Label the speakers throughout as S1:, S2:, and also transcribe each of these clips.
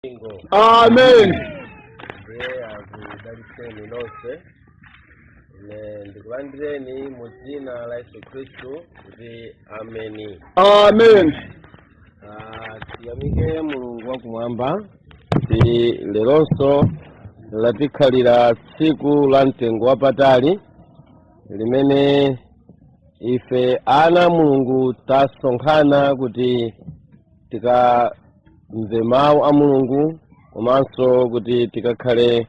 S1: Mpingo.
S2: Amen.
S1: Ndiye akudalitseni nonse. Ine ndikulandireni mu dzina la Yesu Khristu kuti ameni.
S2: Amen.
S1: Tiyamike Mulungu wakumwamba kuti leronso latikhalira tsiku la mtengo wapatali limene ife ana a Mulungu tasonkhana kuti tikamve mawu a Mulungu komanso kuti tikakhale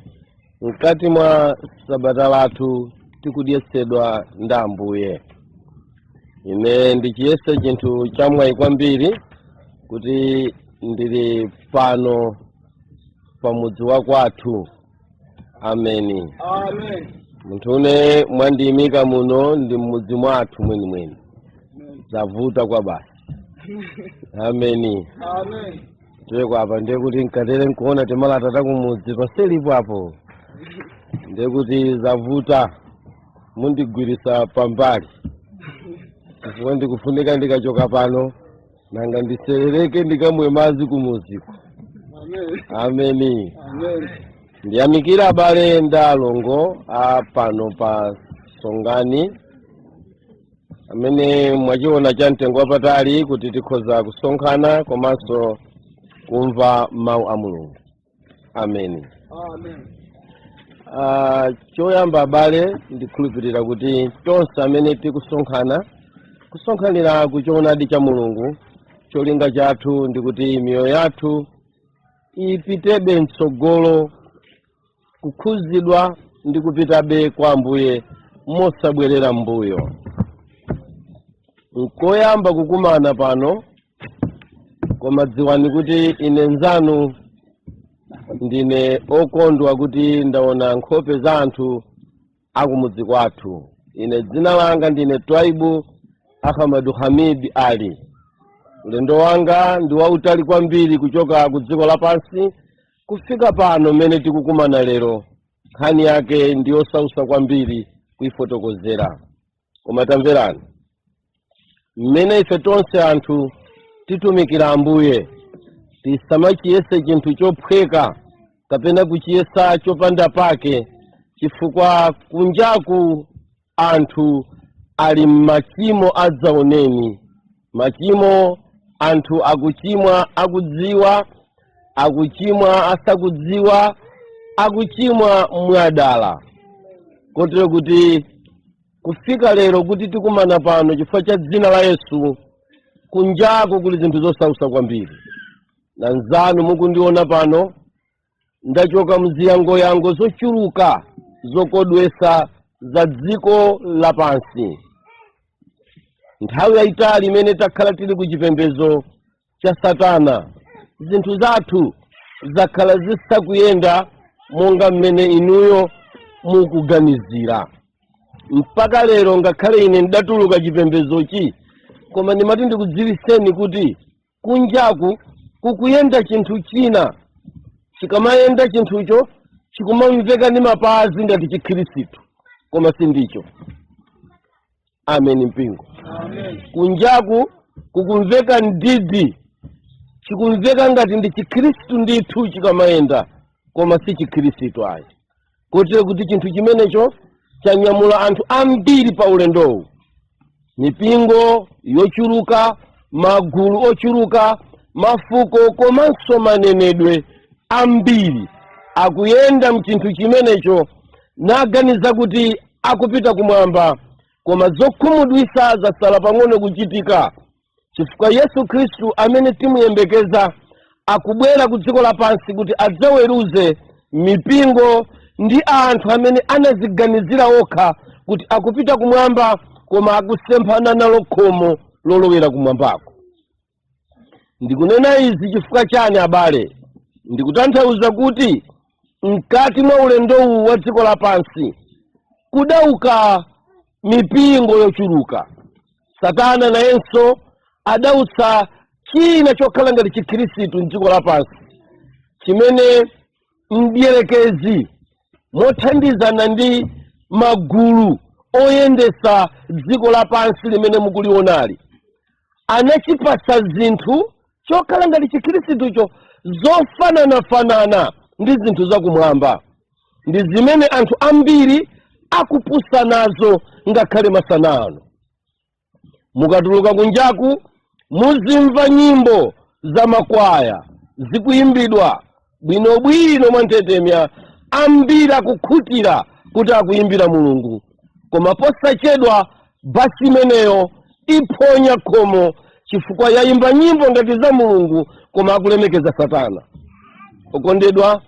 S1: mkati mwa sabata lathu tikudyetsedwa ndi Ambuye. Ine ndichiyese chinthu chamwayi kwambiri kuti ndili pano pamudzi wa kwathu. Ameni.
S2: Amen.
S1: Munthune mwandiyimika muno ndi mmudzi mwathu mwenimweni, zavuta kwa basi. Ameni.
S2: Amen.
S1: Teko apa ndiye kuti nkatere nkuona timalata takumudzi paselipo apo, ndiye kuti zavuta, mundigwirisa pambali chifukwa ndikufunika ndikachoka pano nanga ndiserereke ndikamwe madzi kumudziko.
S2: Amen.
S1: Ameni.
S2: Amen.
S1: Ndiyamikira abale ndi alongo a pano pa Songani amene mwachiona cha mtengo wapatali kuti tikhoza kusonkhana komanso kumva mawu a Mulungu. Ameni.
S2: Amen.
S1: Choyamba abale, ndikhulupirira kuti tonse amene tikusonkhana kusonkhanira kuchoonadi cha Mulungu, cholinga chathu ndikuti miyoyo yathu ipitebe mtsogolo kukhuzidwa ndi kupitabe kwa Ambuye mosabwerera mbuyo. Nkoyamba kukumana pano, koma dziwani kuti ine nzanu ndine okondwa kuti ndaona nkhope za anthu akumudzi kwathu. Ine dzina langa ndine Twaibu Ahmadu Hamid Ali. Ulendo wanga ndi wautali kwambiri kuchoka ku dziko lapansi kufika pano mmene tikukumana lero. Nkhani yake ndi yosausa kwambiri kuifotokozera, koma tamverani mmene ife tonse anthu titumikira Ambuye, tisamachiyese chinthu chophweka kapena kuchiyesa chopanda pake, chifukwa kunjaku anthu ali m'machimo adzaoneni. Machimo anthu akuchimwa akudziwa, akuchimwa asakudziwa, akuchimwa mwadala, kotero kuti kufika lero kuti tikumana pano chifukwa cha dzina la Yesu, kunjako kuli zinthu zosausa kwambiri. Na nzanu mukundiona pano, ndachoka mziyangoyango zochuluka zokodwesa za dziko lapansi. Nthawi yayitali imene takhala tili ku chipembedzo cha Satana, zinthu zathu zakhala zisakuyenda monga mmene inuyo mukuganizira. Mpaka lero ngakhale ine ndidatuluka chipembedzochi, koma ndimati ndikudziwiseni kuti kunjaku kukuyenda chinthu china. Chikamayenda chinthucho chikumamveka ndi mapazi ngati Chikhristu, koma sindicho. Amen mpingo.
S2: Amen.
S1: Kunjaku kukumveka ndidi, chikumveka ngati ndi Chikhristu ndithu chikamayenda, koma si Chikhristu ayi. Kotero kuti chinthu chimenecho chanyamula anthu ambiri pa ulendowu, mipingo yochuluka, magulu ochuluka, mafuko komanso manenedwe ambiri akuyenda mchinthu chimenecho naganiza kuti akupita kumwamba, koma zokhumudwisa zasala pang'ono kuchitika, chifukwa Yesu Khristu amene timuyembekeza akubwera ku dziko lapansi kuti adzaweruze mipingo ndi anthu amene anaziganizira okha kuti akupita kumwamba, koma akusemphana nalo khomo lolowera kumwambako. Ndikunena izi chifukwa chani abale? Ndikutanthauza kuti mkati mwa ulendowu wa dziko lapansi kudauka mipingo yochuluka. Satana nayenso adautsa china chokhala ngati Chikhristu mdziko lapansi, chimene mdierekezi mothandizana ndi magulu oyendesa dziko lapansi limene mukulionali anachipatsa zinthu chokhala ngati Chikhristucho. Zofananafanana ndi zinthu zakumwamba ndi zimene anthu ambiri akupusa nazo ngakhale masana ano. Mukatuluka kunjaku muzimva nyimbo za makwaya zikuyimbidwa bwinobwino mwanthetemya, ambiri akukhutira kuti akuyimbira Mulungu, koma posachedwa basi imeneyo iphonya khomo, chifukwa yayimba nyimbo ngati za Mulungu koma akulemekeza Satana. Okondedwa,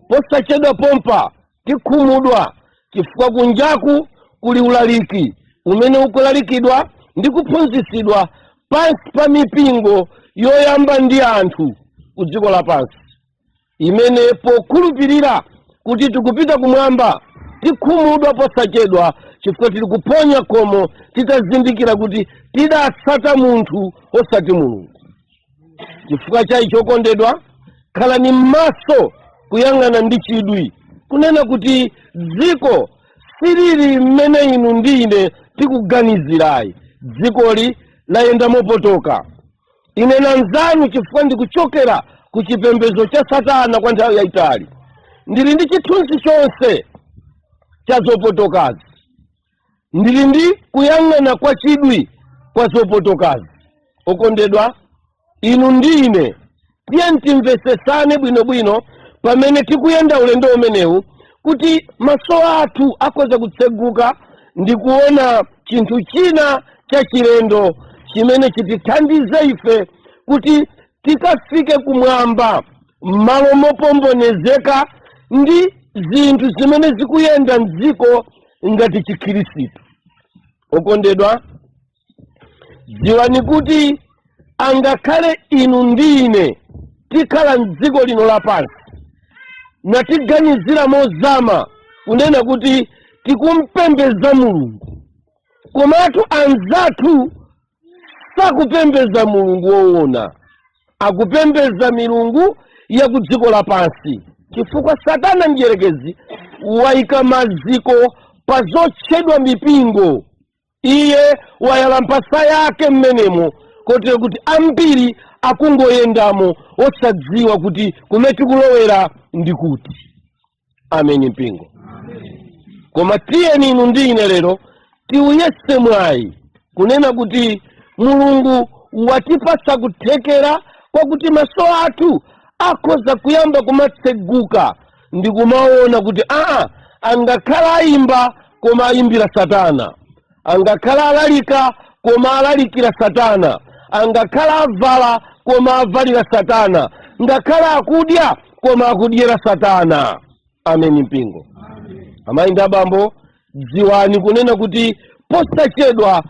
S1: posachedwa pompa tikhumudwa, chifukwa kunjaku kuli ulaliki umene ukulalikidwa ndi kuphunzitsidwa pansi pa mipingo yoyamba ndi anthu ku dziko lapansi, imene pokhulupirira kuti tikupita kumwamba, tikhumudwa posachedwa chifukwa tili kuphonya khomo, titazindikira kuti tidatsata munthu osati Mulungu. Chifukwa cha icho, okondedwa, khalani m'maso kuyang'ana ndi chidwi kunena kuti dziko silili mmene inu ndi ine tikuganizirayi. Dzikoli layenda mopotoka. Ine nanzanu, chifukwa ndikuchokera ku chipembedzo cha Satana kwa nthawi yayitali, ndili ndi chithunzi chonse cha zopotokazi, ndili ndi kuyang'ana kwa chidwi kwa zopotokazi. Okondedwa, inu ndi ine tiye timvesesane bwinobwino pamene tikuyenda ulendo umenewu, kuti maso athu akhoza kutseguka ndi kuona chinthu china chachilendo chimene chitithandize ife kuti tikafike kumwamba m'malo mopombonezeka ndi zinthu zimene zikuyenda mdziko ngati Chikhirisitu. Okondedwa, dziwani kuti angakhale inu ndi ine tikhala mdziko lino lapansi natiganizira mozama kunena kuti tikumpembeza Mulungu, komatu anzathu sakupembeza Mulungu woona, akupembeza milungu ya ku dziko lapansi, chifukwa Satana mdierekezi wayika maziko pa zotchedwa mipingo. Iye wayala mphasa yake mmenemo, kotero kuti ambiri akungoyendamo osadziwa kuti kumene tikulowera ndi kuti. Ameni mpingo. Koma tiyeni inu ndi ine lero tiuyese mwayi kunena kuti Mulungu watipasa kuthekera kwakuti maso athu akhoza kuyamba kumatseguka ndi kumaona kuti aa, angakhala ayimba koma ayimbira Satana, angakhala alalika koma alalikira Satana, angakhala avala koma avalira Satana, ngakhala akudya koma akudyera Satana. Ameni mpingo. Amayi ndi abambo, dziwani kunena kuti posachedwa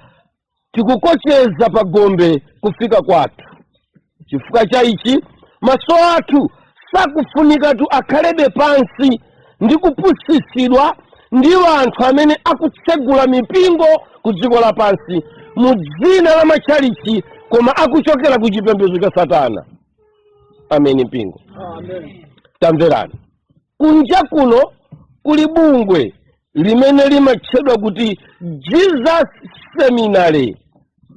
S1: tikukocheza pa gombe kufika kwathu. Chifukwa cha ichi, maso athu sakufunikatu akhalebe pansi ndi kupusitsidwa ndi anthu amene akutsegula mipingo ku dziko lapansi mu dzina la matchalichi koma akuchokera ku chipembedzo cha Satana. Ameni mpingo.
S2: Amen.
S1: Tamverani, kunja kuno kuli bungwe limene limatchedwa kuti Jesus Seminary.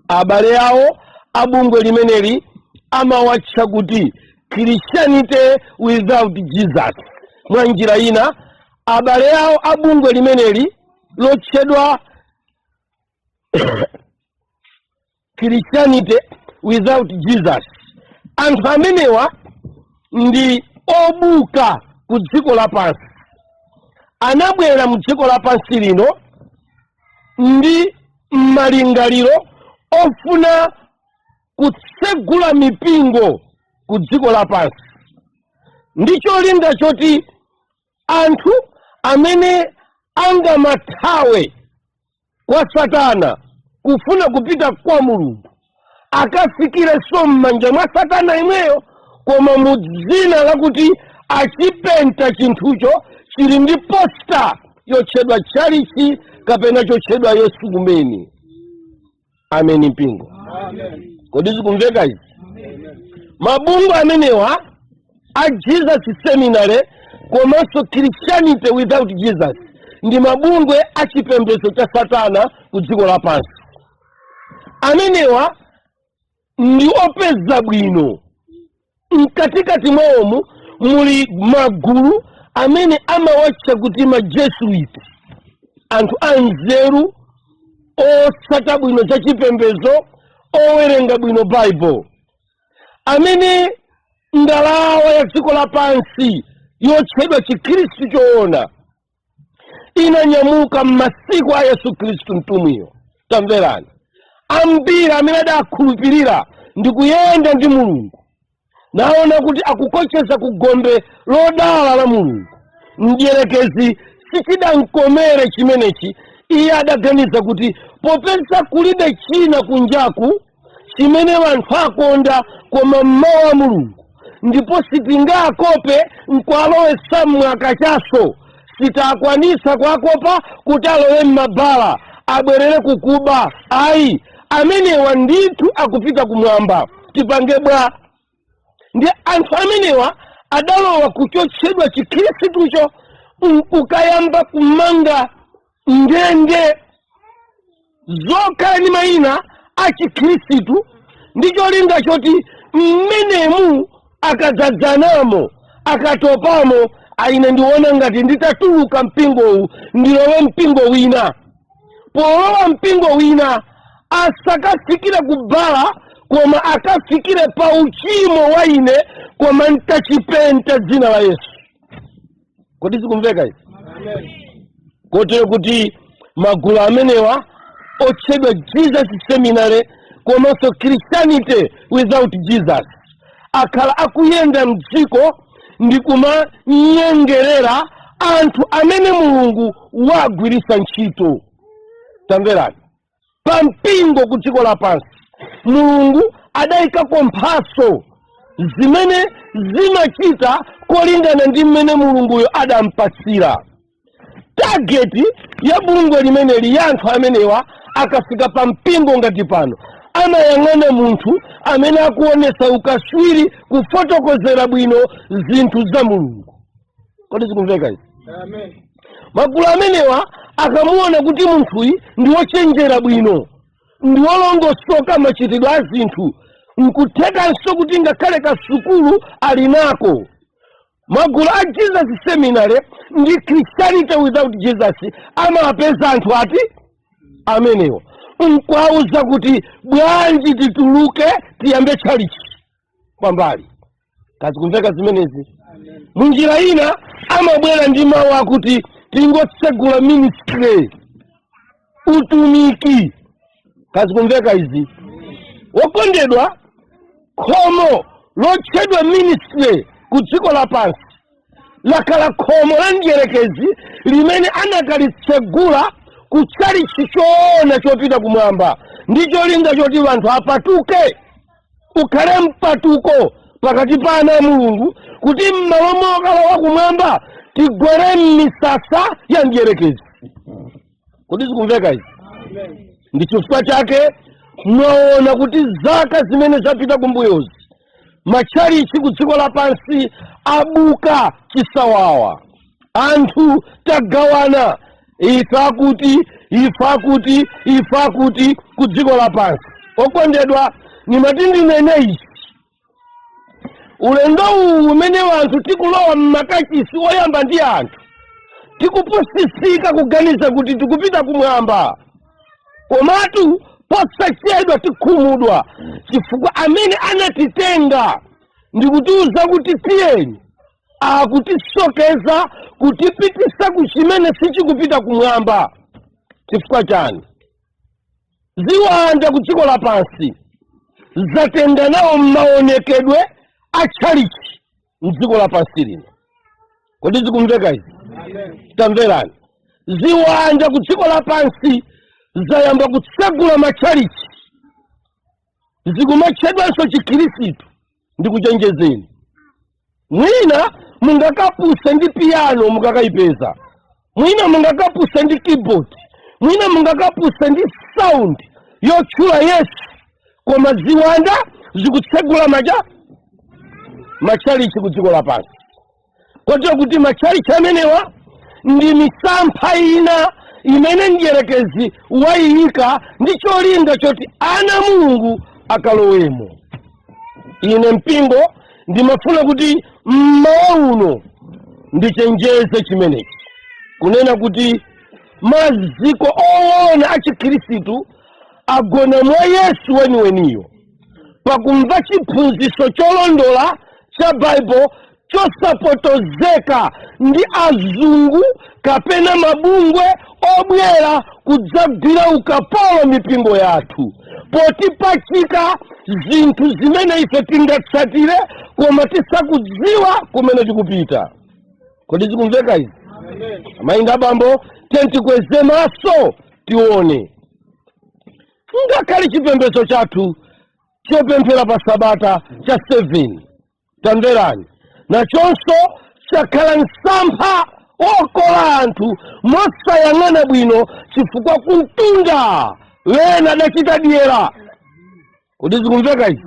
S1: Abale awo abungwe limeneli amawatcha kuti Christianity without Jesus. Mwa njira ina, abale awo abungwe limeneli lotchedwa Christianity without Jesus, anthu amenewa ndi obuka ku dziko lapansi. Anabwera mu dziko lapansi lino ndi malingaliro ofuna kutsegula mipingo ku dziko lapansi ndi cholinga choti anthu amene angamathawe kwa Satana kufuna kupita kwa Mulungu akafikirenso m'manja mwa Satana imweyo, koma mu dzina lakuti achipenta chinthucho chili ndi poster yotchedwa tchalichi kapena chotchedwa Yesu kumene. Ameni mpingo.
S2: Amen.
S1: Kodi zikumveka izi? Mabungwe amenewa a Jesus Seminary komanso Christianity without Jesus ndi mabungwe a chipembedzo cha Satana ku dziko lapansi. Amenewa ndi opeza bwino. Mkatikati mwawomu muli magulu amene amawatcha kuti ma Jesuit, anthu anzeru, otsata bwino za chipembedzo, owerenga bwino Bible, amene ngalawa ya dziko lapansi yotchedwa Chikhristu choona inanyamuka m'masiku a Yesu Khristu mtumwiyo. Tamverani, ambiri amene adakhulupirira ndi kuyenda ndi Mulungu naona kuti akukocheza ku gombe lodala la Mulungu, mdierekezi sichidamkomere chimenechi. Iye adaganiza kuti popeza kulibe china kunjaku chimene anthu akonda koma mawu a Mulungu, ndipo sitingakope nkuwalowetsa mwakachaso, sitakwanisa kuwakopa kuti alowe m'mabala, abwerere kukuba, ayi, amenewa ndithu akupita kumwamba, tipange bwa? Ndi anthu amenewa adalowa kuchotchedwa Chikhristucho nkukayamba kumanga ndende zokhala ndi mayina a Chikhristu, ndi cholinga choti mmenemu akadzadzanamo, akatopamo, aine ndiona ngati nditatuluka mpingowu ndilowe mpingo wina. Polowa mpingo wina asakafikire kubala, koma akafikire pa uchimo wa ine, koma ntachipenta dzina la Yesu. Kodi zikumveka izi? Kotero kuti magulu amenewa otchedwa Jesus Seminary komanso Christianity Without Jesus akhala akuyenda mdziko ndi kumanyengerera anthu amene Mulungu wagwiritsa ntchito. Tamverani, pa mpingo ku dziko lapansi Mulungu adayikako mphatso zimene zimachita kolingana ndi mmene Mulunguyo adampatsira. Target ya bungwe limeneli ya anthu amenewa, akafika pa mpingo ngati pano, amayang'ana munthu amene akuonesa ukaswiri kufotokozera bwino zinthu za Mulungu. Kodi zikumveka izi?
S2: Amen.
S1: Magulu amenewa akamuona kuti munthuyi ndi wochenjera bwino, ndi wolongosoka machitidwe a zinthu, nkuthekanso kuti ngakhale kasukulu ali nako, magulu a Jesus Seminary ndi Christianity Without Jesus amapeza anthu ati amenewo nkuwauza kuti bwanji tituluke tiyambe tchalichi pambali. Kazikumveka zimenezi? Munjira ina amabwera ndi mawu akuti tingotsegula ministry, utumiki. Kazikumveka izi, wokondedwa? Khomo lotchedwa ministry ku dziko lapansi lakhala khomo la mdierekezi limene anakalitsegula ku tchalichi choona chopita kumwamba, ndi cholinga choti anthu apatuke, ukhale mpatuko pakati pa ana a Mulungu, kuti m'malo mokalowa kumwamba tigwere m'misasa ya mdierekezi. Kodi zikumveka izi? Ndi chifukwa chake mwaona kuti zaka zimene zapita kumbuyozi matchalichi ku dziko lapansi abuka chisawawa, anthu tagawana, ife akuti, ife akuti, ife akuti ku dziko lapansi. Okondedwa, nimati ndinene ichi: ulendo uwu umene anthu tikulowa mmakachisi oyamba ndi anthu, tikupusisika kuganiza kuti tikupita kumwamba, komatu posachedwa tikhumudwa, chifukwa amene anatitenga ndikutiuza kuti tiyeni akutisokeza kutipitisa ku chimene sichikupita kumwamba. Chifukwa chani? Ziwanda ku dziko lapansi zatenga nawo maonekedwe a tchalichi mdziko lapansi lino. Kodi zikumveka izi? Tamverani, ziwanda ku dziko lapansi zayamba kutsegula matchalichi, zikumatchedwanso Chikhristu. Ndikuchenjezeni, mwina mungakapuse ndi piyano mukakayipeza, mwina mungakapuse ndi keyboard, mwina mungakapuse ndi sound yotchula Yesu, koma ziwanda zikutsegula macha matchalichi ku dziko lapansi, kotero kuti matchalichi amenewa ndi misampha ina imene mdierekezi wayiyika ndi cholinga choti ana Mulungu akalowemo. Ine mpingo Ndimafuna kuti mmawa uno ndichenjeze chimenechi, kunena kuti maziko owona a Chikhristu agona mwa Yesu weniweniyo, pakumva chiphunzitso cholondola cha Baibo chosapotozeka ndi azungu kapena mabungwe obwera kudzagwira ukapolo mipingo yathu, potipachika zinthu zimene ife tingatsatire koma tisakudziwa kumene tikupita. Kodi zikumveka izi? Amayi ndi abambo, tikweze maso tione. Ngakhale chipembedzo chathu chopemphera pa sabata cha 7, tamverani, nachonso chakhala msampha okola anthu mosayang'ana bwino, chifukwa kuntunda wena adachita dyera. Kodi zikumveka izi?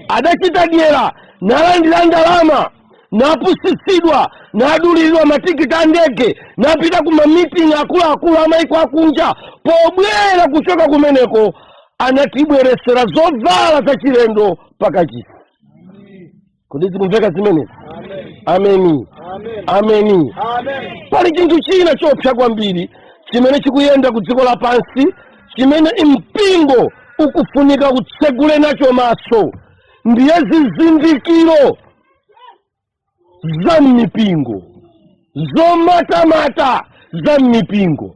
S1: Adachita dyera, nalandira ndalama, napusitsidwa, naduliridwa matikiti a ndege, napita ku mamitingi akuluakulu amaiko akunja. Pobwera kuchoka kumeneko, anatibweresera zovala zachilendo pakachisi. Kodi zikumveka zimenezi? Ameni. Ameni. Pali chinthu china chopsa kwambiri chimene chikuyenda ku dziko lapansi, chimene mpingo ukufunika kutsegule nacho maso, ndiye zizindikiro za mmipingo, zomatamata za mmipingo.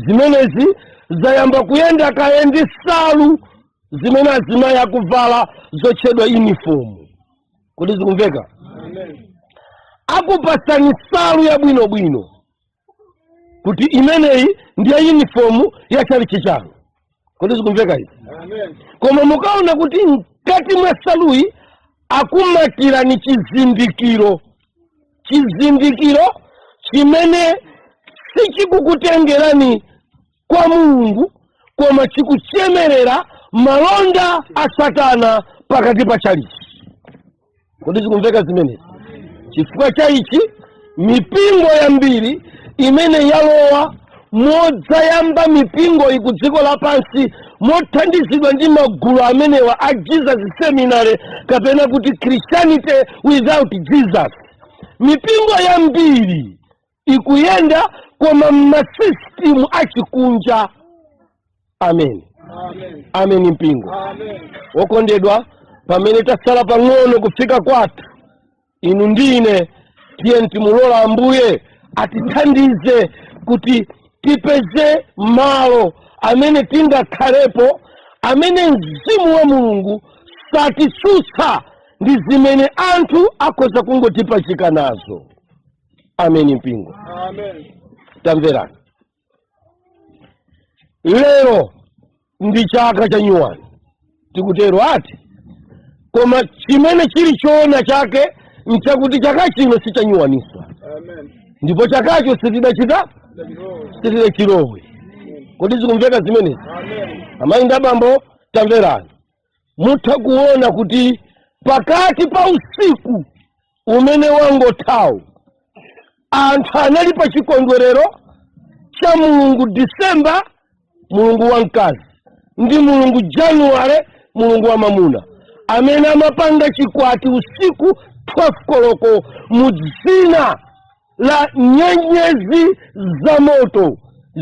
S1: Zimenezi zayamba kuyenda kaye ndi salu zimene azimayi akuvala zotchedwa uniform. Kodi zikumveka? Akupasani salu yabwinobwino kuti imeneyi ndiye uniform ya chalichi chanu. Kodi zikumveka izi? Koma mukaona kuti mkati mwa saluyi akumatirani chizindikiro, chizindikiro chimene sichikukutengerani kwa Mulungu, koma chikuchemerera malonda a Satana pakati pa chalichi. Kodi zikumveka zimenezi? Chifukwa cha ichi, mipingo yambiri imene yalowa modzayamba mipingo iyi ku dziko lapansi mothandizidwa ndi magulu amenewa a Jesus Seminary, kapena kuti Christianity without Jesus, mipingo yambiri ikuyenda koma m'masisitimu achikunja. Amen. Amen. Mpingo wokondedwa, pamene tasala pang'ono kufika kwathu, inu ndine, tiye timulola Ambuye atithandize kuti tipeze malo amene tingakhalepo, amene mzimu wa Mulungu satitsutsa ndi zimene anthu akhoza kungotipachika nazo. Ameni. Mpingo, tamverani, lero ndi chaka cha nyuwani, tikutero ati? Koma chimene chili choona chake nchakuti chaka chino si cha nyuwaniso, ndipo chakacho sitidachita, sitidachilowe. Kodi zikumveka zimenezi? Amayi ndi abambo, tamverani, mutha kuona kuti pakati pa usiku umene wangothawu, anthu anali pa chikondwerero cha mulungu Disemba, mulungu wamkazi, ndi mulungu Januwale, mulungu wa mamuna, amene amapanga chikwati usiku 12 koloko mu dzina la nyenyezi za moto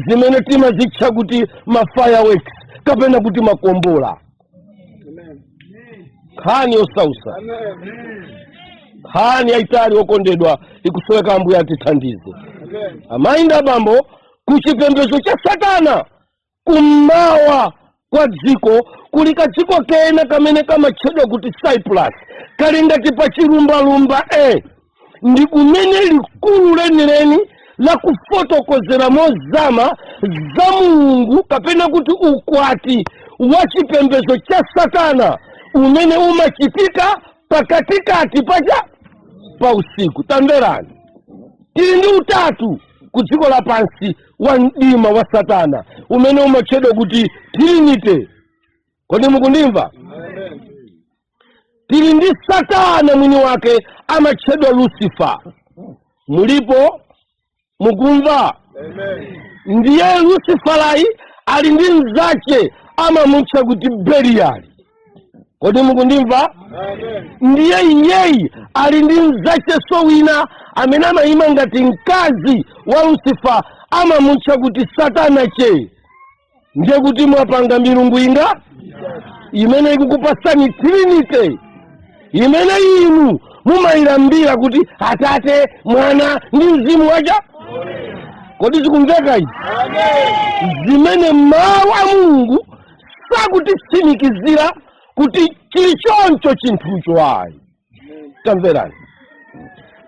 S1: zimene timazitcha kuti ma fireworks kapena kuti makombola. Nkhani yosausa, nkhani yayitali, wokondedwa, ikusoweka Ambuye atithandize. Amayi ndi abambo, ku chipembedzo cha Satana kummawa kwa dziko kuli kadziko kena kamene kamatchedwa kuti Cyprus, kali ngati pa chilumbalumba ndi kumene likulu lenileni la kufotokozera mozama za Mulungu, kapena kuti ukwati wa chipembedzo cha Satana umene umachitika pakatikati pacha pa usiku. Tamverani, tili ndi utatu ku dziko lapansi wa mdima wa Satana umene umatchedwa kuti Trinity. Kodi mukundimva? Tili ndi Satana mwini wake amatchedwa Lucifer. Mulipo? Mukumva? Ndiye Luciferayi ali ndi mzache amamutcha kuti Beliyali. Kodi mukundimva?
S2: Amen.
S1: Ndiye iyeyi ali ndi mzacheso wina amene amayima ngati mkazi wa Lucifer, amamutcha kuti Satana che. Ndiye kuti mwapanga milungu inga imene ikukupasani trinity imene inu mumayilambira kuti Atate, Mwana ndi Mzimu wacha. Kodi zikumveka izi?
S2: Amen.
S1: Zimene mawu a Mulungu sakutitsimikizira kuti chili choncho chinthucho ayi. Tamverani,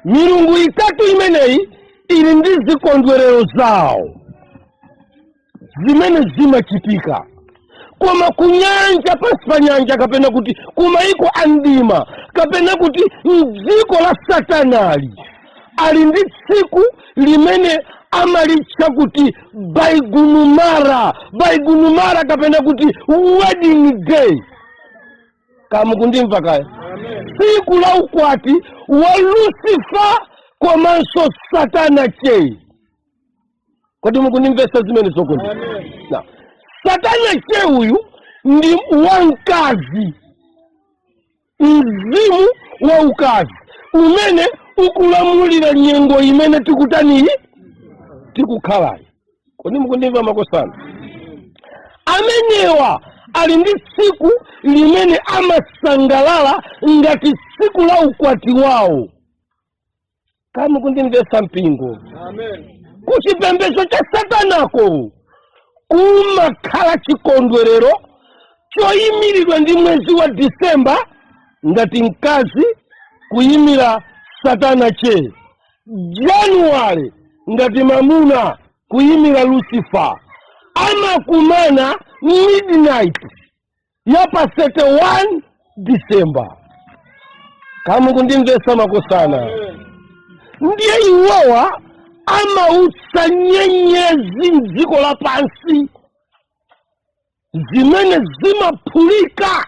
S1: milungu itatu imeneyi ili ndi zikondwerero zawo zimene zimachitika, koma kunyanja, pansi pa nyanja, kapena kuti kumayiko a mdima, kapena kuti mdziko la Satanali, ali ndi tsiku limene amalitcha kuti Baigunumara, Baigunumara, kapena kuti wedding day. Kamukundimva kaya?
S2: Amen.
S1: Tsiku la ukwati wa Lucifer komanso Satana che. Kodi mukundimvesa zimene zokundi?
S2: Amen.
S1: Na Satana che uyu ndi wamkazi, mzimu wa ukazi umene ukulamulira nyengo imene tikutaniyi, tikukhalayi. Kodi mukundimva makosana? Amenewa ali ndi tsiku limene amasangalala ngati tsiku la ukwati wawo. Kamukundimvesa mpingo?
S2: Amen.
S1: Kuchipembedzo cha Satanako kumakhala chikondwerero choyimiridwa ndi mwezi wa Disemba ngati mkazi kuyimira Satana che, Januwale ngati mamuna kuyimira Lucifer. Amakumana midnight ya pa 31 Disemba. Kamukundimvesa makosana?
S2: Amen.
S1: Ndiye iwowa amautsa nyenyezi mdziko lapansi zimene zimaphulika.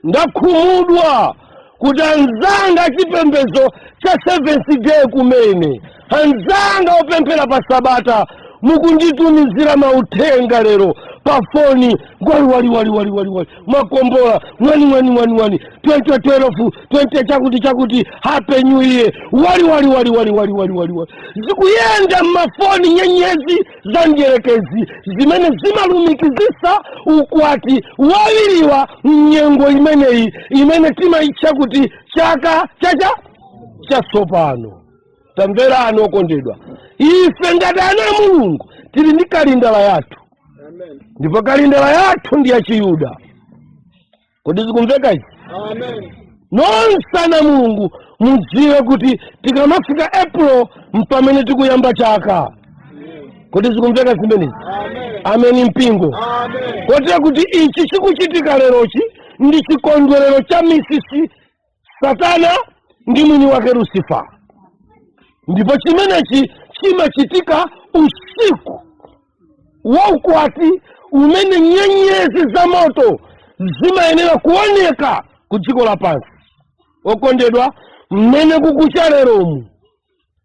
S1: Ndakhumudwa kuti anzanga achipembedzo cha Seventh Day kumene, anzanga opemphera pa Sabata, mukunditumizira mauthenga lero pa foni, ngwali wali wali wali wali wali, mwakombola mwani mwani mwani mwani 2012 20 chakuti chakuti, happy new year, wali wali wali wali wali wali wali wali. Zikuyenda mmafoni nyenyezi za mdierekezi zimene zimalumikizisa ukwati wawiriwa mnyengo imeneyi imene timayitcha kuti chaka chacha chatsopano. Tamverani okondedwa, ife ngati ana a Mulungu tili ndi kalindala yathu.
S2: Amen.
S1: Ndipo kalindala yathu ndi ya Chiyuda. Kodi zikumveka izi?
S2: Amen.
S1: Nonse ana Mulungu mudziwe kuti tikamafika April mpamene tikuyamba chaka.
S2: Amen.
S1: Kodi zikumveka zimenezi?
S2: Amen.
S1: Ameni mpingo.
S2: Amen.
S1: Kotero kuti ichi chikuchitika lerochi ndi chikondwerero cha Misisi Satana ndi mwini wake Lucifer, ndipo chimenechi chimachitika usiku waukwati umene nyenyezi za moto zimayenera kuoneka ku dziko lapansi. Okondedwa, mmene kukucha leromu,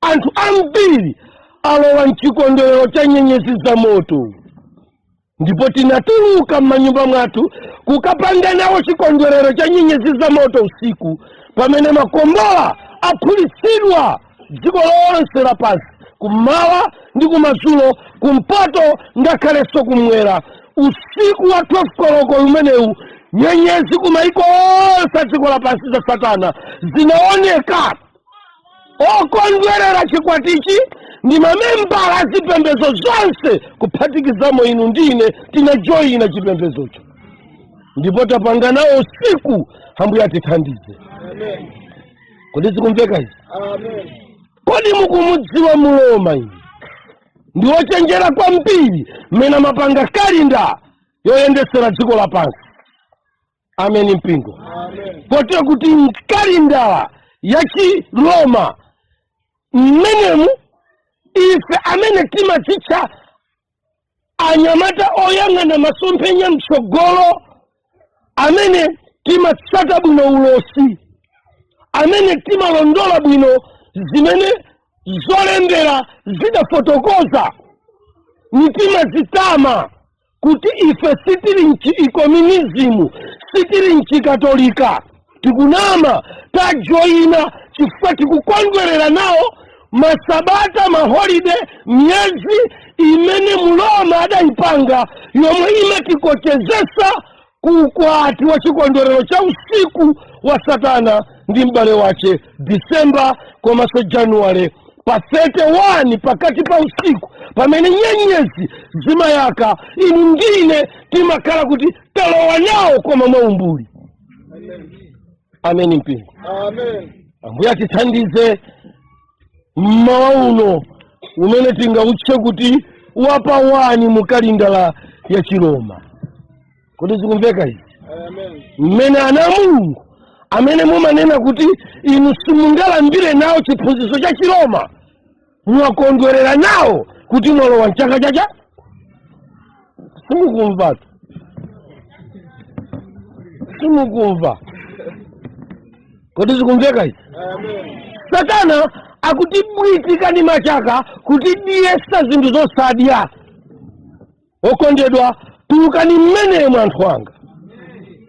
S1: anthu ambiri alowa mchikondwerero cha nyenyezi za moto, ndipo tinatuluka m'manyumba mwathu kukapanga nawo chikondwerero cha nyenyezi za moto usiku pamene makombola aphulitsidwa dziko lonse lapansi, kummawa ndi kumadzulo, kumpoto ngakhalenso kumwera. Usiku wa 12 koloko umenewu, nyenyezi kumaiko onse a dziko lapansi za Satana zinaoneka. Okondwerera chikwatichi ndi mamembala a zipembedzo zonse, kuphatikizamo inu ndine, tinajoyina chipembedzocho ndipo tapanga nawo usiku. Ambuye atithandize.
S2: Amen.
S1: Kodi zikumveka izi?
S2: Amen.
S1: Kodi mukumudziwa Muloma inu? Ndi wochenjera kwambiri mmene amapanga kalinda yoyendesera dziko lapansi. Ameni mpingo.
S2: Amen.
S1: Kotero kuti mkalindala ya Chiroma mmenemu, ife amene timadzitcha anyamata oyang'ana masomphenya mtsogolo, amene timatsata bwino ulosi, amene timalondola bwino zimene zolembera zidafotokoza, nitimazitama. Kuti ife sitili mchiikomunizimu, sitili mchikatolika, tikunama. Tajoyina chifukwa tikukondwerera nawo masabata, maholide, miyezi imene Muloma adayipanga yomwe imatikochezesa kuukwati wa chikondwerero cha usiku wa Satana ndi m'bale wace, Disemba komanso Januwale pa 31, pakati pa usiku pamene nyenyezi zimayaka. Inu ndine timakhala kuti talowa nawo, koma mwaumbuli.
S2: Amen.
S1: Ameni, mpingo.
S2: Amen.
S1: Ambuye atithandize mmawa uno umene tingautche kuti wapa 1 mu kalindala ya Chiroma. Kodi zikumveka izi?
S2: Amen.
S1: Mmene ana a Mulungu amene mumanena kuti inu simungalambire nawo chiphunzitso cha Chiroma, mwakondwerera nawo kuti mwalowa mchaka chacha. Simukumvatu, simukumva. Kodi zikumveka izi?
S2: Amen.
S1: Satana akutibwitika ndi machaka kutidiyesa zinthu zosadya. Okondedwa, tulukani mmenemo, anthu anga.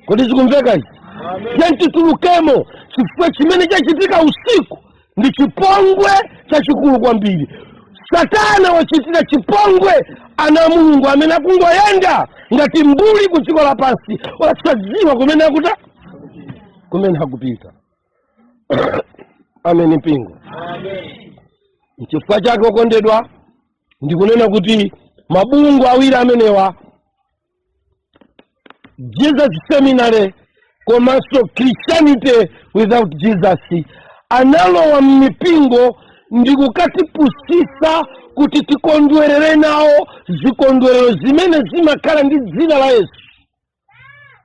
S1: Kodi zikumveka izi?
S2: Amen.
S1: Tiyeni titulukemo, chifukwa chimene chachitika usiku ndi chipongwe chachikulu kwambiri. Satana wachitira chipongwe ana a Mulungu amene akungoyenda ngati mbuli ku dziko lapansi, osadziwa kumene akuta, kumene akupita. Ameni, mpingo.
S2: Amen.
S1: Nchifukwa chake, okondedwa, ndikunena kuti mabungwe awiri amenewa, Jesus Seminary komanso Christianity Without Jesus, analowa m'mipingo ndi kukatipusisa kuti tikondwerere nawo zikondwerero zimene zimakhala ndi dzina la Yesu.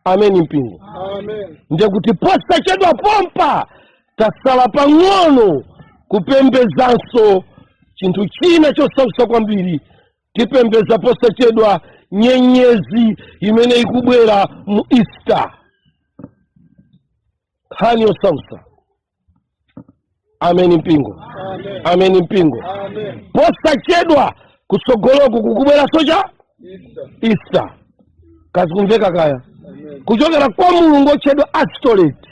S1: Ameni, mpingo.
S2: Amen.
S1: Ndekuti posachedwa pompa tasala pang'ono kupembezanso chinthu china chosausa kwambiri. Tipembeza posachedwa nyenyezi imene ikubwera mu Easter. Nkhani yosausa. Ameni, mpingo.
S2: Amen.
S1: Ameni, mpingo.
S2: Amen.
S1: Posachedwa kutsogoloku kukubweranso cha
S2: Easter.
S1: Easter. Kazikumveka kaya?
S2: Amen.
S1: Kuchokera kwa mulungu otchedwa Astoreti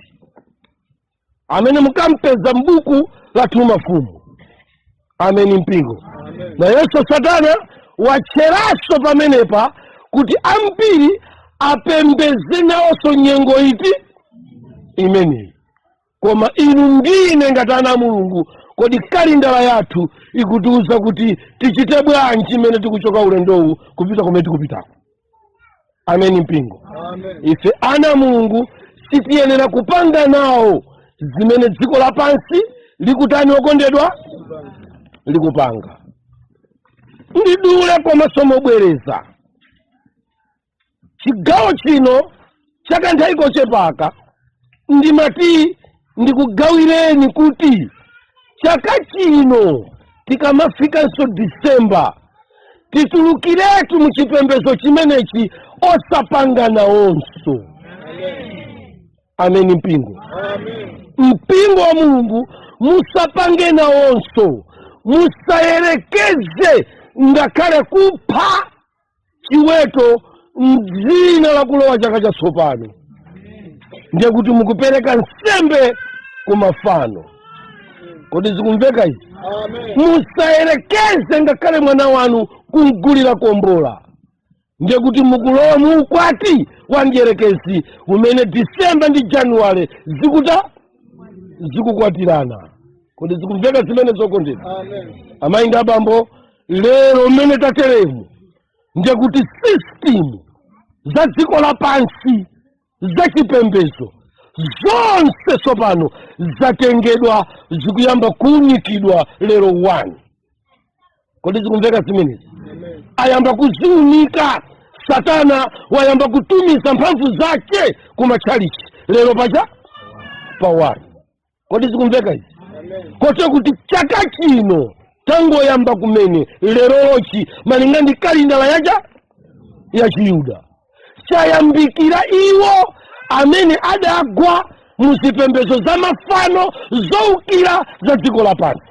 S1: amene mukampeza m'buku la Mafumu. Ameni, mpingo.
S2: Amen.
S1: Nayenso Satana watcheranso pamenepa kuti ambiri apembeze nawonso nyengo iti imeneyi. Koma inu ndine ngati ana a Mulungu, kodi kalindala yathu ikutiuza kuti tichite bwanji imene tikuchoka ulendowu kupita kumene tikupitako? Ameni, mpingo.
S2: Amen.
S1: Ife ana a Mulungu sitiyenera kupanga nawo zimene dziko lapansi likutani, okondedwa, likupanga. Ndidule komanso mobwereza, chigawo chino chakanthawi kochepaka ndimati ndikugawireni kuti chaka chino tikamafikanso Disemba titulukiretu mu chipembedzo chimenechi, osapanga nawonso. Ameni, mpingo.
S2: Amen.
S1: Mpingo wa Mulungu, musapange nawonso, musayerekeze ngakhale kupha chiweto mdzina la kulowa chaka chatsopano. Ndiye kuti mukupereka nsembe ku mafano. Kodi zikumveka izi?
S2: Amen.
S1: Musayerekeze ngakhale mwana wanu kumgulira kombola. Ndiye kuti mukulowa mu ukwati wa mdierekezi umene Disemba ndi Januwale zikuta zikukwatirana. Kodi zikumveka zimene, zokondedwa?
S2: Amen.
S1: Amayi ndi abambo, lero mmene tateremu ndiye kuti system za dziko lapansi zachipembedzo zonse tsopano zatengedwa, zikuyamba kuunikidwa lero 1. Kodi zikumveka zimenezi?
S2: Amen.
S1: Ayamba kuziunika. Satana wayamba kutumiza mphamvu zake kumatchalichi lero pacha pa 1. Kodi zikumveka izi?
S2: Amen.
S1: Kote kuti chaka chino tangoyamba kumene lerolochi, malinga ndi kalindala yacha ya Chiyuda, chayambikira iwo amene adagwa mu zipembedzo za mafano zowukira za dziko lapansi.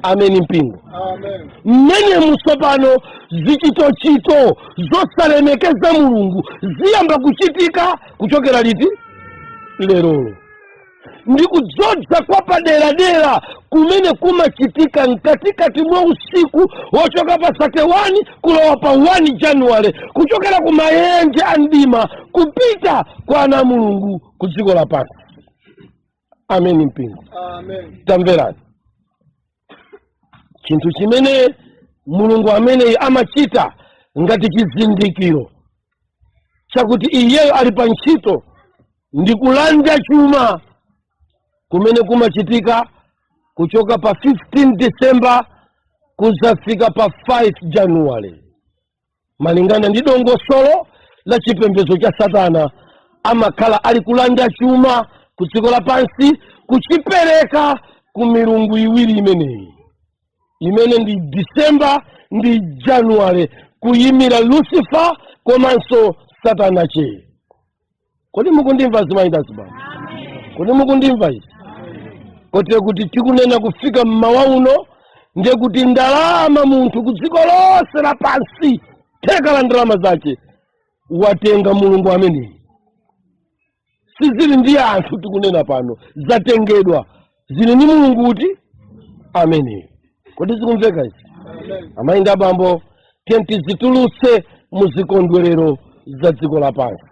S1: Ameni mpingo.
S2: Amen.
S1: Mmene mutsopano zichitochito zosalemekeza Mulungu ziyamba kuchitika kuchokera liti? Lerolo. Ndi kudzodza kwa paderadera kumene kumachitika mkatikati mwa usiku wochoka pa 31 kulowa pa 1 Januwale, kuchokera ku mayenje a mdima kupita kwa ana a Mulungu ku dziko lapansi. Ameni mpingo.
S2: Amen.
S1: Tamverani, chinthu chimene Mulungu ameneyi amachita ngati chizindikiro chakuti iyeyo ali pa ntchito ndi kulanda chuma kumene kumachitika kuchoka pa 15 December kuzafika pa 5 January, malingana ndi dongosolo la chipembedzo cha Satana. Amakhala ali kulanda chuma ku dziko lapansi kuchipereka ku milungu iwiri imeneyi, imene ndi December ndi January, kuyimira Lucifer komanso Satana che. Kodi mukundimva, azimayi ndi azibambo? Kodi mukundimva izi? Kotero kuti tikunena kufika mmawa uno, ndiye kuti ndalama munthu ku dziko lonse lapansi, theka la ndalama zace watenga mulungu ameneyi. Sizili ndi anthu tikunena pano, zatengedwa, zili ndi mulungu kuti ameneyi. Kodi zikumveka izi?
S2: Amen.
S1: Amayi ndi abambo, tiye tizitulutse muzikondwerero za dziko lapansi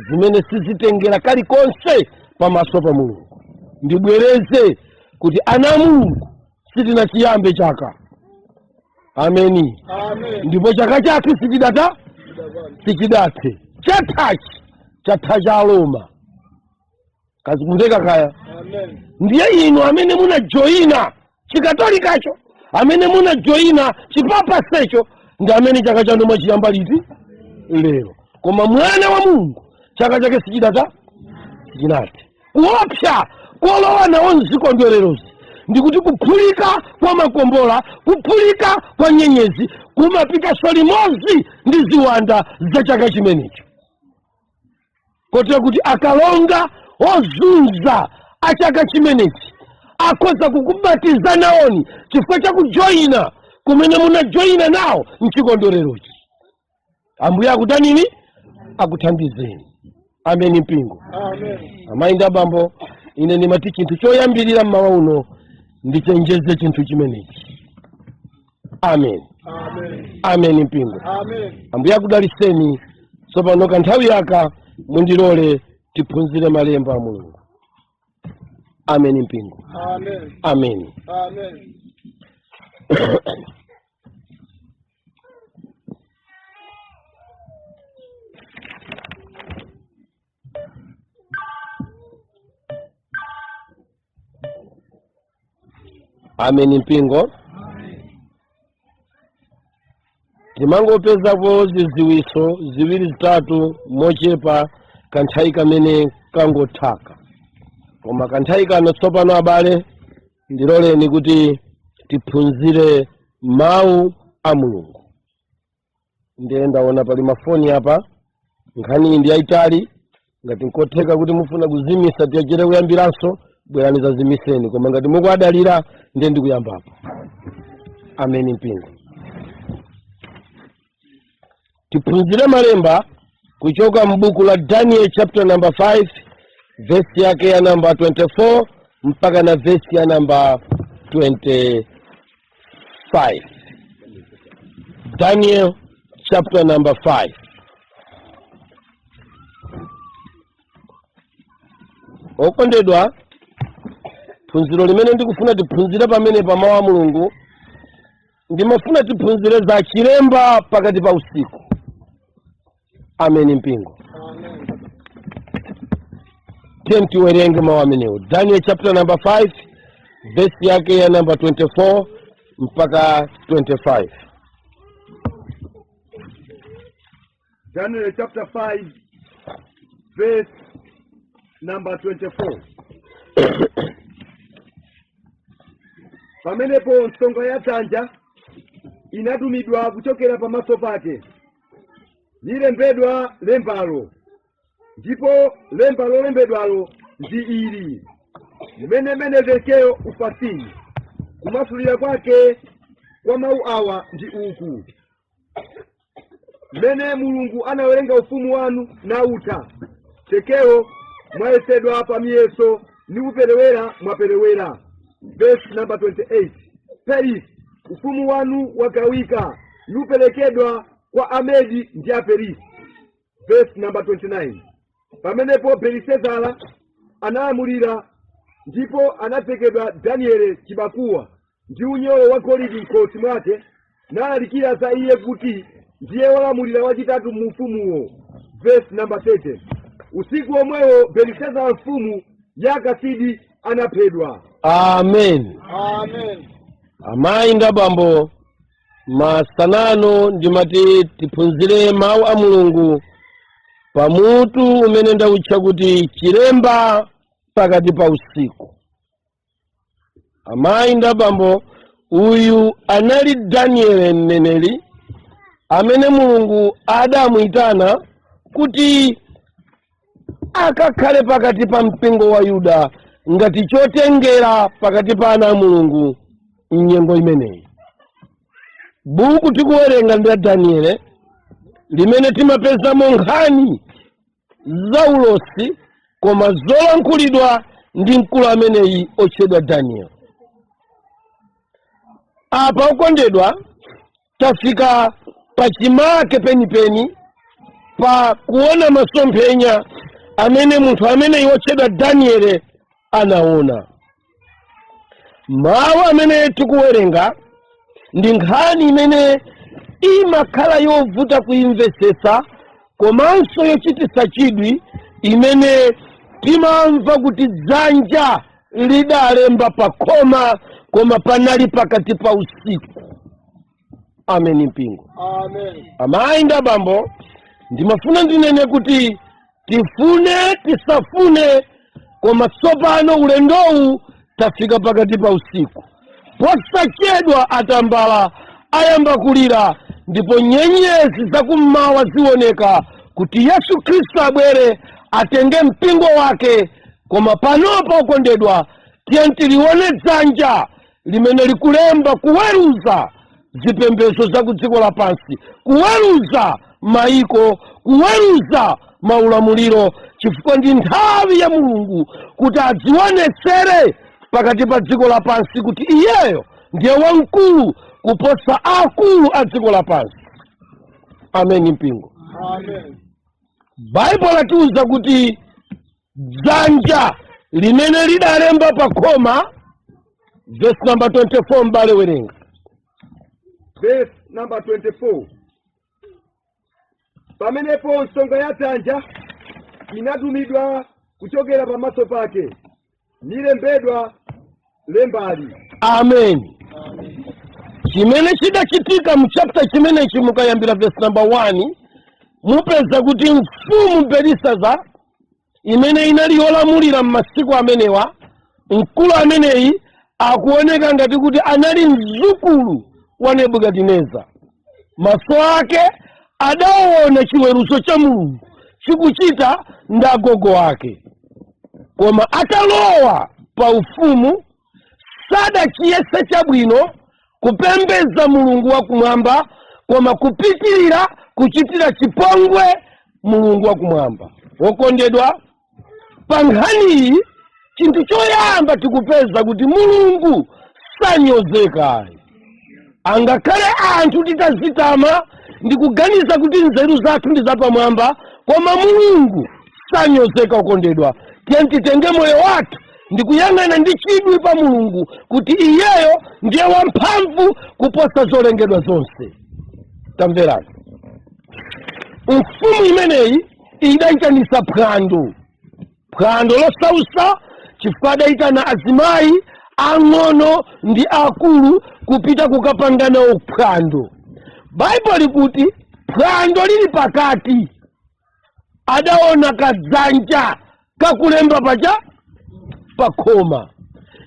S1: zimene sizitengera kalikonse pamaso pa Mulungu. Ndibwereze kuti ana a Mulungu sitinachiyambe chaka. Ameni.
S2: Amen.
S1: Ndipo chaka chathu sichidata, sichidathe. Chathachi chatha cha Aroma. Kazikumveka kaya?
S2: Amen.
S1: Ndiye inu amene munajoyina Chikatolikacho, amene munajoyina chipapasecho, ndi amene chaka chanu mwachiyamba liti? Lero. Koma mwana wa Mulungu chaka chake sichidata, sichinathe. Kuopsa kolowa nawo mzikondwererozi ndikuti kuphulika kwa makombola, kuphulika kwa nyenyezi kumapitanso limodzi ndi ziwanda za chaka chimenecho, kotero kuti akalonga ozunza a chaka chimenechi akhoza kukubatiza nawoni chifukwa cha kujoyina kumene munajoyina nawo mchikondwererochi. Ambuye akutanini? Akuthandizeni. Ameni mpingo.
S2: Amen.
S1: Amayi ndi abambo, ine ndimati chinthu choyambirira mmawa uno ndichenjeze chinthu chimenechi. Amen.
S2: Amen.
S1: Amen mpingo.
S2: Amen.
S1: Ambuye akudaliseni. Tsopano kanthawi yaka mundilole tiphunzire malemba a Mulungu. Amen mpingo.
S2: Amen.
S1: Amen.
S2: Amen.
S1: Amen mpingo. Timangopezapo ziziwiso ziwiri zitatu mochepa kanthawi kamene kangothaka, koma kanthawi kano tsopano, abale, ndiloleni kuti tiphunzire mawu a Mulungu. Ndiye ndaona pali mafoni apa. Nkhani iyi ndi yayitali. Ngati nkotheka kuti mufuna kuzimisa, tiyachere kuyambiranso, bwerani zazimiseni. Koma ngati mukuadalira, ndiye ndikuyambapo. Ameni mpingo. Tiphunzire malemba kuchoka m'buku la Daniel chapter number 5, vesi yake ya namba 24 mpaka na vesi ya namba 25. Daniel chapter number 5. Okondedwa, phunziro limene ndikufuna tiphunzire pamene pa mawu a Mulungu, ndimafuna tiphunzire za chilemba pakati pa usiku. Ameni mpingo.
S2: Amen.
S1: Tiye tiwerenge mawu amenewo, Daniel chapter number 5, verse yake ya number 24 mpaka 25.
S3: Daniel chapter 5 verse number 24. Pamenepo nsonga ya dzanja inatumidwa kuchokera pamaso pake, lilembedwa lembalo, ndipo lemba lolembedwalo ndi ili: mene mene tekel ufarsini. Kumasulira kwake kwa mawu awa ndi uku: Mmene Mulungu anawerenga ufumu wanu nautha. Tekeo, mwayesedwa pa miyeso ni kuperewera mwaperewera. Verse number 28. Peres, ufumu wanu wagawika nuperekedwa kwa Amedi ndi Aperisi. Verse number 29. Pamenepo Belisezara analamulira, ndipo anavekedwa Daniele chibakuwa ndi unyolo wa golide m'khosi mwake, nalalikira za iye kuti ndiye wolamulira wachitatu mu ufumuwo. Verse number 30. Usiku omwewo Belisezara mfumu ya Akasidi anaphedwa.
S1: Amen.
S2: Amen.
S1: Amayi ndi abambo, masanano ndimati tiphunzire mawu a Mulungu pamutu umene ndawutcha kuti chilemba pakati pa usiku. Amayi ndi abambo, uyu anali Daniele mneneri amene Mulungu adamuyitana kuti akakhale pakati pa mpingo wa Yuda ngati chotengera pakati pa ana a Mulungu mnyengo imeneyi. Buku tikuwerenga ndi la Daniele limene timapezamo nkhani za ulosi koma zolankhulidwa ndi mkulu ameneyi otchedwa Daniel. Apa, okondedwa, tafika pachimake penipeni pa kuona masomphenya amene munthu ameneyi wotchedwa Daniele anaona. Mawu amene tikuwerenga ndi nkhani imene imakhala yovuta kuimvetsetsa komanso yochititsa chidwi, imene timamva kuti dzanja lidalemba pa khoma, koma panali pakati pa usiku. Ameni, mpingo.
S2: Amen.
S1: Amayi ndi abambo, ndimafuna ndinene kuti tifune tisafune, koma tsopano ulendowu tafika pakati pa usiku. Posachedwa atambala ayamba kulira ndipo nyenyezi zakummawa zioneka kuti Yesu Khristu abwere atenge mpingo wake. Koma panopa, okondedwa, tiye tilione dzanja limene likulemba kuweruza zipembedzo za ku dziko lapansi, kuweruza maiko, kuweruza maulamuliro, chifukwa ndi nthawi ya Mulungu kuti adzionetsere pakati pa dziko lapansi kuti iyeyo ndiye wamkulu kuposa akulu a dziko lapansi. Ameni, mpingo.
S2: Amen.
S1: Baibulo latiuza kuti dzanja limene lidalemba pa khoma. Verse number 24, m'bale, werenga.
S3: Verse number 24. Pamenepo nsonga ya dzanja inatumidwa kuchokera pamaso pake, nilembedwa lembali.
S1: Amen. Chimene chidachitika mu chapter chimenechi, mukayambira verse number 1, mupeza kuti mfumu Belisaza imene inali yolamulira m'masiku amenewa, mkulu ameneyi akuoneka ngati kuti anali mzukulu wa Nebukadineza. Maso ake adaona chiweruzo cha Mulungu chikuchita ndi agogo ake, koma atalowa pa ufumu sadachiyese chabwino kupembedza Mulungu wakumwamba, koma kupitirira kuchitira chipongwe Mulungu wakumwamba. Wokondedwa, pa nkhaniyi chinthu choyamba tikupeza kuti Mulungu sanyozekayi. Angakhale anthu titazitama ndi kuganiza kuti nzeru zathu ndi zapamwamba, koma Mulungu sanyozeka. Okondedwa, tiye titenge moyo wathu ndi kuyang'ana ndi chidwi pa Mulungu kuti iyeyo ndiye wamphamvu kuposa zolengedwa zonse. Tamverani, mfumu imeneyi idayitanisa phwando, phwando losausa, chifukwa adayitana azimayi ang'ono ndi akulu kupita kukapanga nawo phwando. Baibulo likuti phwando lili pakati adaona kadzanja kakulemba pacha pakhoma.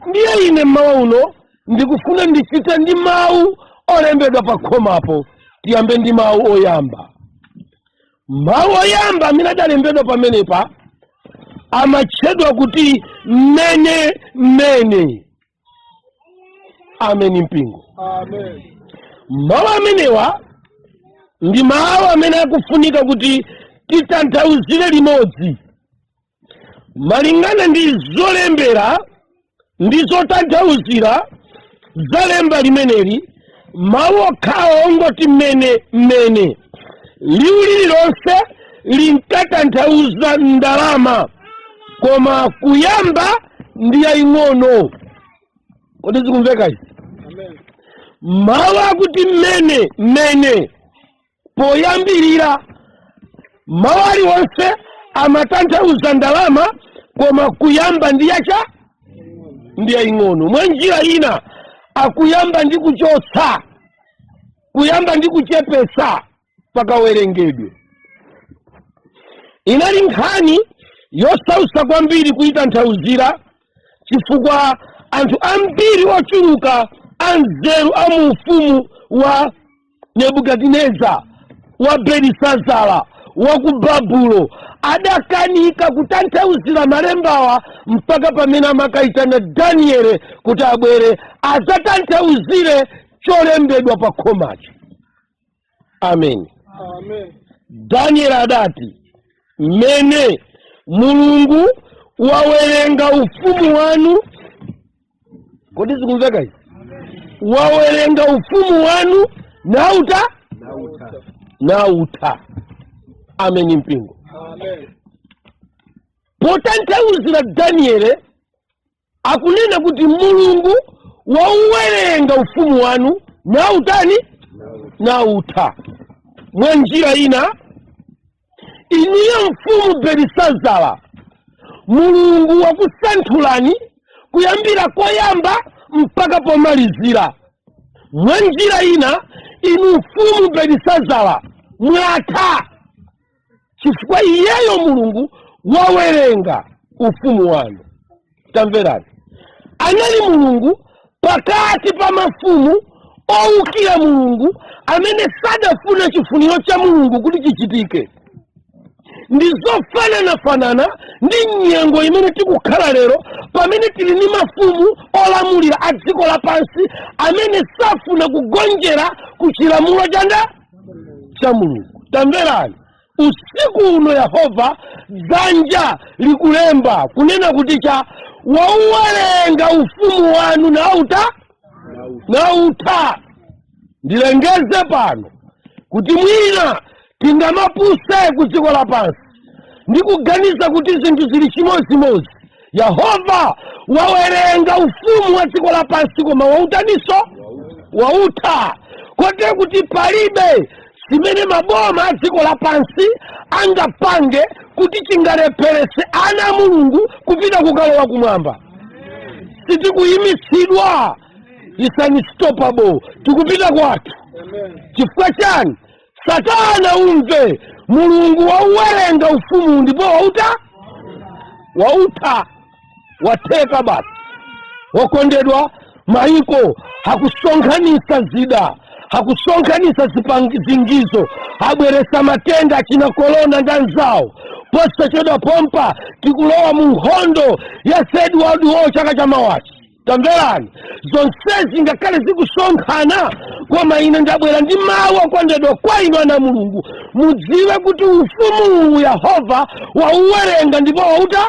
S1: Ndiye ine mmawa uno ndikufuna ndichite ndi mawu olembedwa pakhomapo. Tiyambe ndi mawu oyamba. Mawu oyamba amene adalembedwa pamenepa amatchedwa kuti mene mene. Ameni mpingo.
S2: Amen.
S1: Mawu amenewa ndi mawu amene akufunika kuti titanthauzire limodzi malingana ndi zolembera ndi zotanthauzira za lemba limeneli. Mawu okhawo ongoti mene mene, liwu lililonse linkatanthauza ndalama, koma kuyamba ndi yaying'ono. Kodi zikumveka izi?
S2: Amen.
S1: Mawu akuti mene mene, poyambirira mawu aliwonse amatanthauza ndalama, koma kuyamba ndi yacha ndi yaying'ono. Mwa njira ina akuyamba ndi kuchotsa, kuyamba ndi kuchepesa pakawerengedwe. Inali nkhani yosausa kwambiri kuyitanthauzira, chifukwa anthu ambiri ochuluka anzeru a mu ufumu wa Nebukadineza, wa Belisazara wa ku Babulo, adakanika kutanthauzira malembawa, mpaka pamene amakayitana Daniele kuti abwere adzatanthauzire cholembedwa pa khomacho. Amen.
S2: Amen.
S1: Daniel adati, "Mmene Mulungu wawerenga ufumu wanu." Kodi zikumveka izi? Wawerenga ufumu wanu nauta nautha. Ameni mpingo.
S2: Amen.
S1: Potanthauzira Daniele akunena kuti Mulungu wauwerenga ufumu wanu nautani? Nautha. Mwa njira ina, inuyo mfumu Belisazara, Mulungu wakusanthulani kuyambira koyamba mpaka pomalizira. Mwa njira ina, inu mfumu Belisazara mwatha, chifukwa iyeyo Mulungu wawerenga ufumu wanu. Tamverani, anali Mulungu pakati pa mafumu owukira Mulungu amene sadafuna chifuniro cha Mulungu kuti chichitike. Ndi zofananafanana ndi nyengo imene tikukhala lero, pamene tili ndi mafumu olamulira a dziko lapansi amene safuna kugonjera ku chilamulo chanda cha Mulungu. Tamverani, usiku uno Yehova dzanja likulemba kunena kuti cha wauwerenga ufumu wanu nauta nautha. Ndilengeze pano kuti mwina tingamapuse ku dziko lapansi ndi kuganiza kuti zinthu zili chimodzimodzi. Yehova wawerenga ufumu wa dziko lapansi, koma wautaniso? Wautha, kotero kuti palibe zimene maboma a dziko lapansi angapange kuti chingalepherese ana a Mulungu kupita kukalowa kumwamba. Sitikuyimitsidwa, is unstoppable. Tikupita kwathu.
S2: Amen.
S1: Chifukwa chani? Satana umve, Mulungu wauwerenga ufumu ndipo wauta wautha, watheka basi. Wokondedwa, maiko hakusonkhanisa zida, hakusonkhanisa zingizo, abweresa matenda achina korona ndi anzawo. Posachedwa pompa tikulowa mu nkhondo ya Third World War chaka chamawachi. Tamverani, zonsezi ngakhale zikusonkhana, koma ine ndabwera ndi mawu okondedwa kwa inu ana Mulungu. Mudziwe kuti ufumu uwu Yehova wauwerenga ndipo wauta.